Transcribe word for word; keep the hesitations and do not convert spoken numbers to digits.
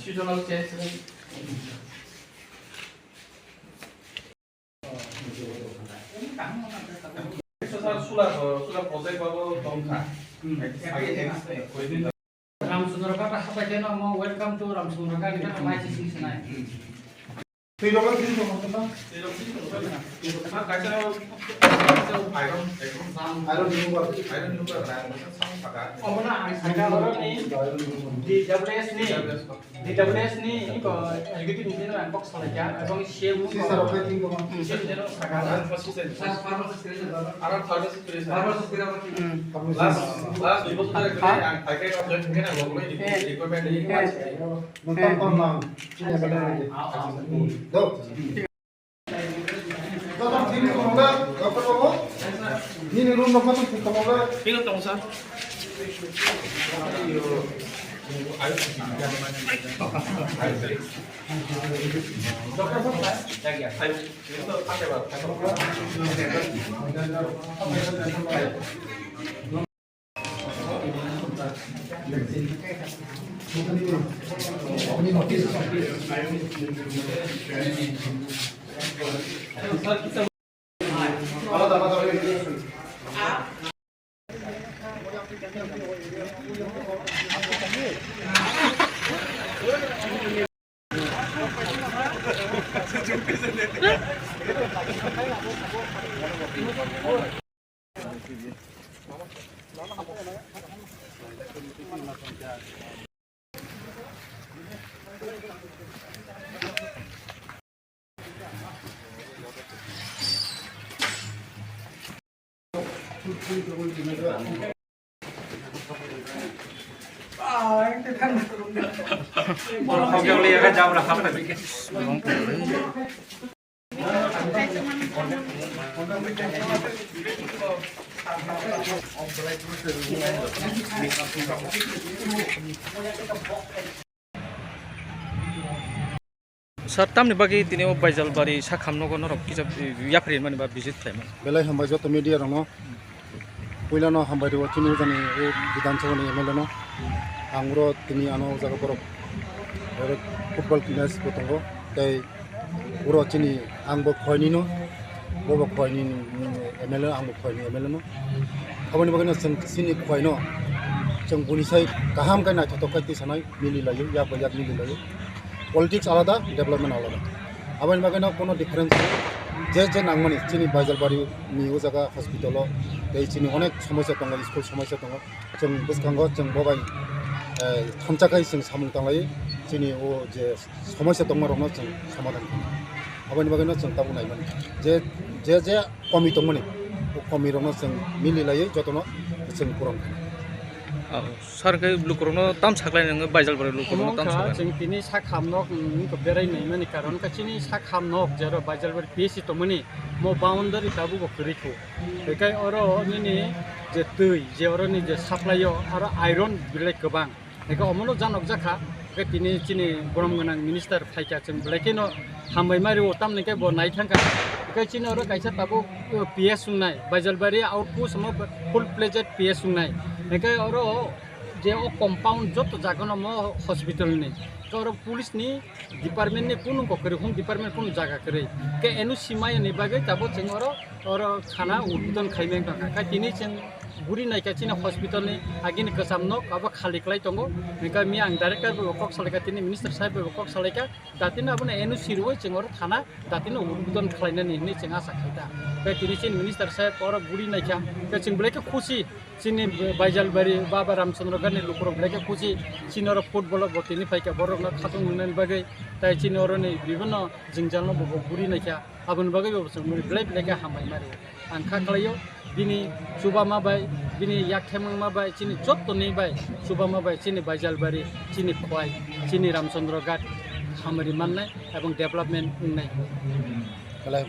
Seasonal change. Sir, solar, solar project babo tongkha. Ramchandra Ghat hapai khe no mo welcome to Ramchandra Ghat ni khe no mai si sing sinai. Twi rok twi rok twi rok. Sir, kaisa, kaisa iron, iron. Iron remover. Iron remover, iron remover. Omo no ang saka oro ni D W S ni. D W S ni iko executive engineer ang kok salaikha, ebong C M o si sir, oke, thik dong. Hmm, C M o saka. Around thirty six. Around thirty six. Hmm. Last, last dui bosor dhori ang thaikai rok join thaikai na logoi requirement ni. Nonton kon lang. Sini ada lagi. Do. Doctor, sini tolong deh, Doctor Babu. Ini room nomor satu tolong deh. Tinggal tolong, sir. Doctor, sir. Sir, tamni bagwi tini o Baijalbari sakham nogo norok kisa yapri mani ba visit khlaimani? Belai hambai joto media rokno. Puilano hambai rwo chini jani o Bidhan Sabha ni M L A no. Ang oro tini ano o jaga borok oro football match bo tongo. Tei oro chini ang bo khoi ni no, bo bo khoi ni M L A, ang bo khoi ni M L A no. Aboni bagwi no chwng chini khoi no chwng buni sai kaham khe naithotok khe tisanai mili laio, yak bai yak mili laio. Politics alada, development alada. Aboni bagwi no kono difference je je nangmani chini Baijalbari ni o jaga hospital o tei chini onek somosya tongo, school somosya tongo. Chwng bwskango chwng bo bai, eh, thansa khai chwng samung tanglai chini o je somosya tongma rokno chwng somadhan khainai. Aboni bagwi no chwng tabuk naimani je, je, je komi tongmani o komi rokno chwng mili laiwi jotono chwng puron khainai. Oh, sir khe lukurokno tam saklai nang Baijalbari lukurokno tam saklai. Chwng tini sakham nok wngkha berai naimani karon khe chini sakham nok jero Baijalbari P S C tongmani mo boundary tabuk bo kwrwi kho. Bekai oro nini je twi, je oro ni je supply o, oro iron belai kwbang. Eke omono janok jakha, eke tini chini borom gwnang minister phaikha, chwng belai kheno hambai mari o, tamni khe bo nai thangkha. Eke chini oro kaisa tabuk, uh, P S wngnai, Baijalbari outpost omo full fledged P S wngnai. Eke oro je o compound joto jaga no mo hospital ni, oro police ni department ni kunu kok kwrwi, home department kunu jaga kwrwi. Ke N O C maya ni bagwi tabuk chwng oro, oro khana udbodon khai meng tongkha. Khe tini chwng buri naikha chini hospital ni agini kwcham nok abo khali kwlai tongo. Hingkhe mi ang director bai bo kok salaikha, tini minister saheb bai bo kok salaikha. Datino abono N O C rwui chwng oro khana datino udbodon khlainani hinwi chwng asa khaikha. Khe tini chini minister saheb oro buri naikha. Khe chwng belai khe khusi. Chini Baijalbari Baba Ramchandra Ghat ni lukurok belai khe khusi, chini oro football o bo tini phaikha borokno khatung nungnani bagwi, tai chini oroni bibinno jwngjal no bo buri naikha, aboni bagwi bo chwng belai belai khe hambai mari. Ang kha khlaio bini chubama bai, bini yak themangma bai, chini jottoni bai chubama bai chini Baijalbari, chini Khowai, chini Ramchandra Ghat hamari mannai ebong development wngnai. Belai.